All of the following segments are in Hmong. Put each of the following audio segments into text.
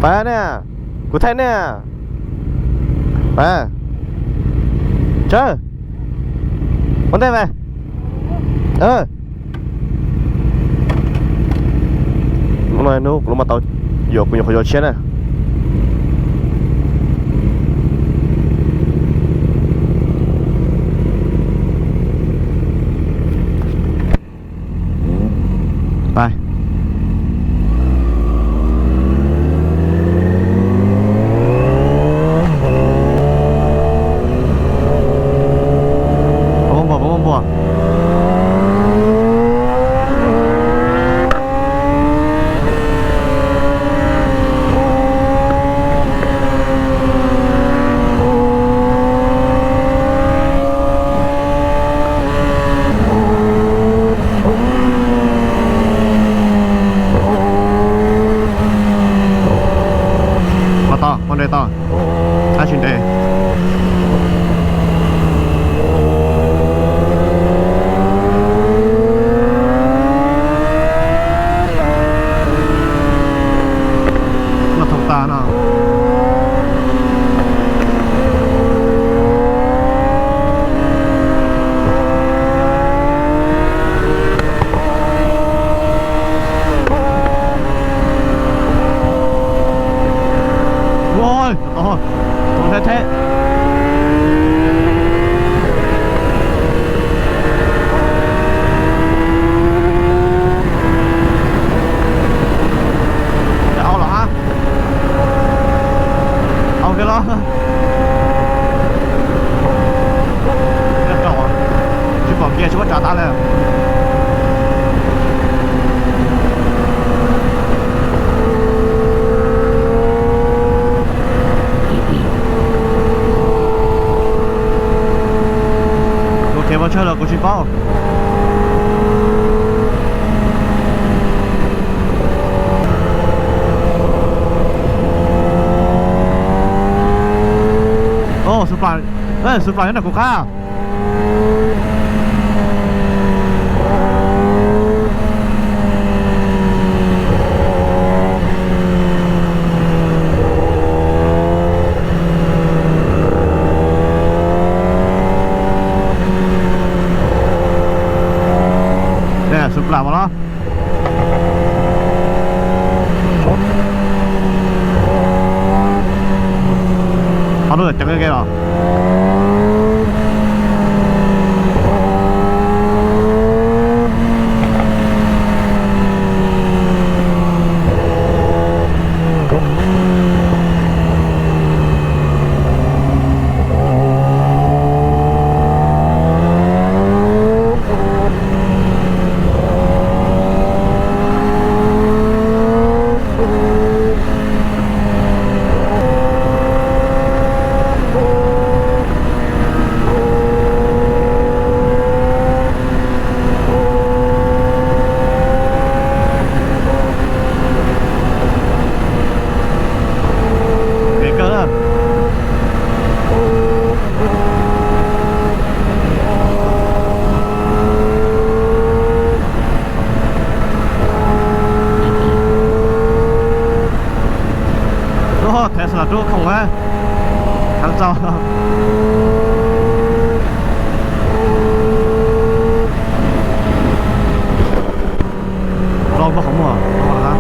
Pab na, kuv thaij nej. Pab, tsawg, ua ntej mas. Hnub no kuv lub maj tau yuav kuv nyuam qhuav yuav tshiab na. Pais. Pos npua, pos npua. Pov tau, pov nres tau, tab sis nres. Noj thooj tag no. Ua, tus theb theb. Au los hab. Au kiag los. Tsis pom kiag, tsis muaj tsav tas li. Kuv khiav mus tshaj los kuv tsis paub. Xub plam, xub plam nyob ntawm kuv qab. Xub plam mas los. Qhov no ceev kawg los. Ntev kawg. Ub, Tesla rub khoom na, heev txaus. Los npaj qhov muag no.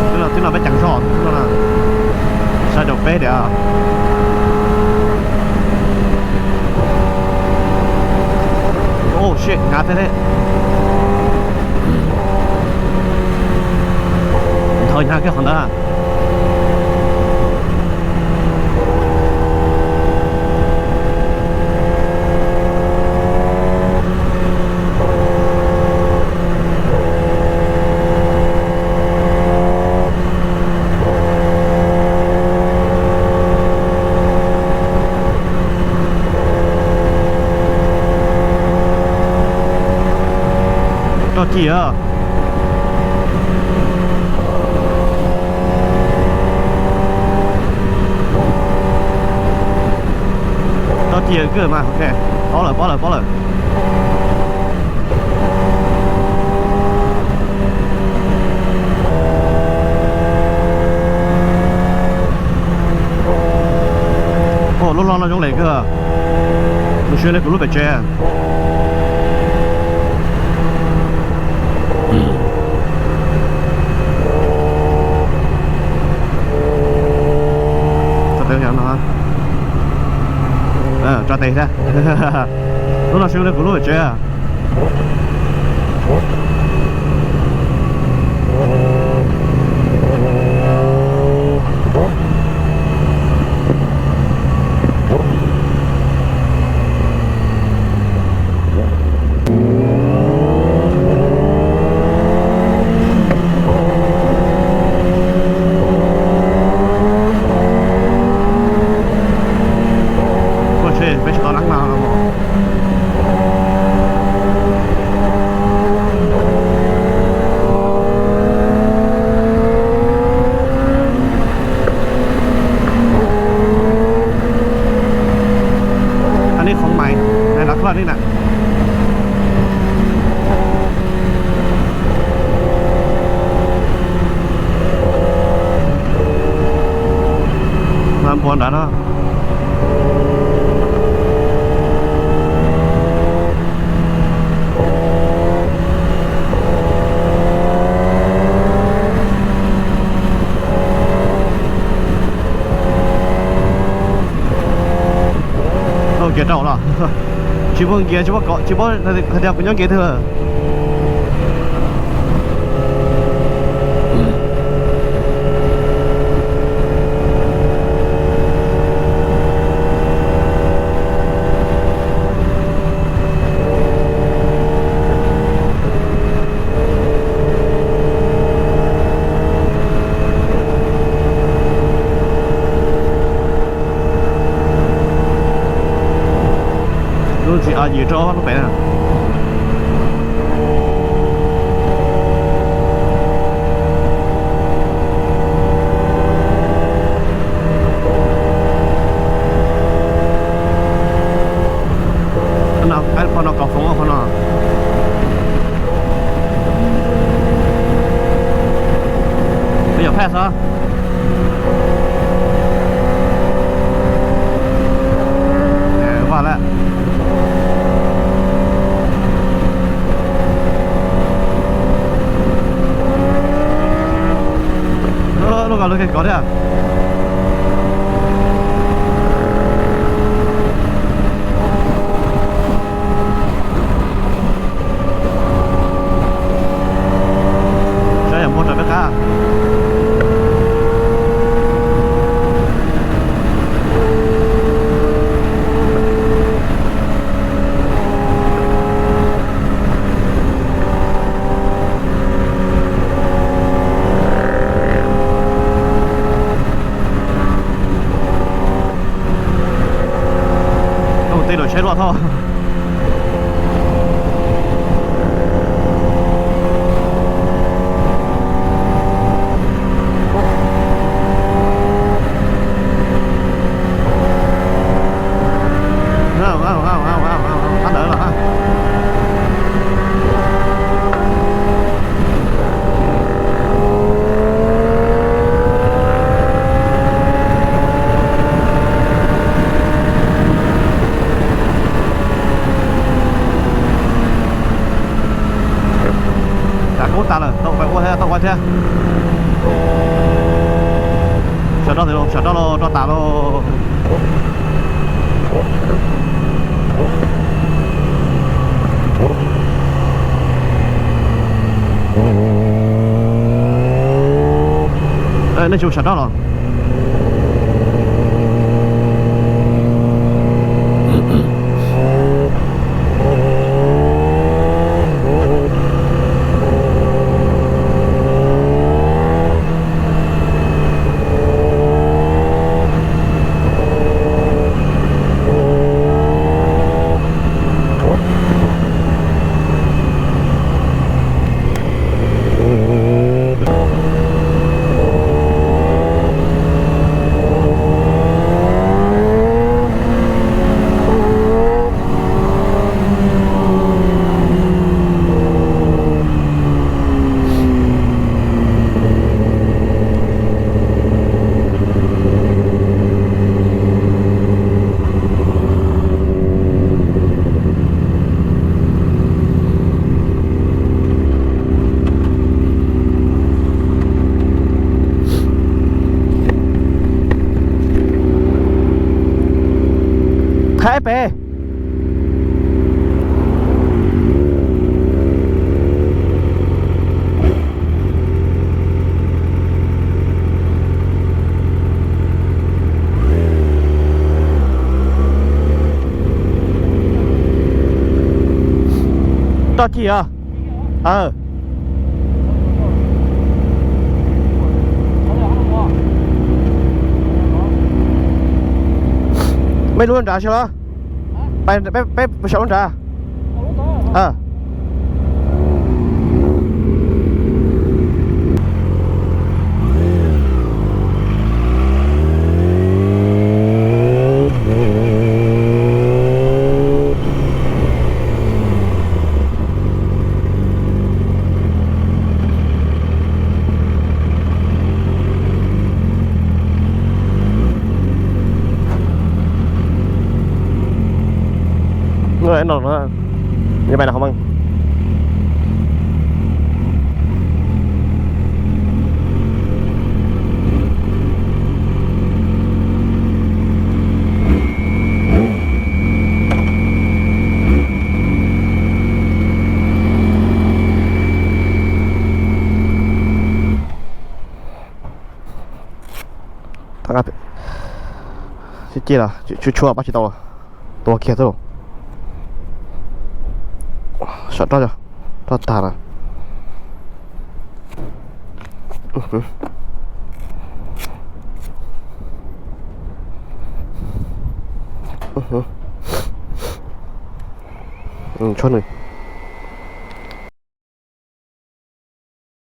Twb no, twb no peb ceev zog no, sai rau peb tiag. Oh shit, hnyav thiab thiab. Thov hnyav kiag qhov ntawd. Roj ci a. Roj ci kawg mas, ok. Paub lawm, paub lawm, paub lawm. Los no zoo li kawg. Mus saib li kuv lub pem tsev. Tso tes thiab. Lub no zoo li kuv lub pem tsev. Ua tsheb peb tsis tau lab no. Anij qhov mais, nais los koj li na. Mas npua nrad no. Tau kiav rau los. Tsis paub nkiav, tsis paub kom, tsis paub hais tias kuv nyob nkiav twg. Lub tsis yim rau lub pem na. Qhov no kaum foov qhov no. Peb yuav phaj xwb. Vaj lawm. Lub ko lub ke kov thiab. Saib yam npua rau peb qab. Tej lub tsheb luaj thoj. Qab ntawd los. Tsam kub tas lawm, tau ua thiab, tau ua thiab. Sawv rov, sawv rov los rau tas lauj. Nej tsis mus sawv rov los? Roj cig os. Peb lub nrad seb los. Peb saum lub nrad. Ces los tshuav tshuav pab tsis tau los, tua kiag xwb los. Sam roj, roj tag na. Tshuav nws.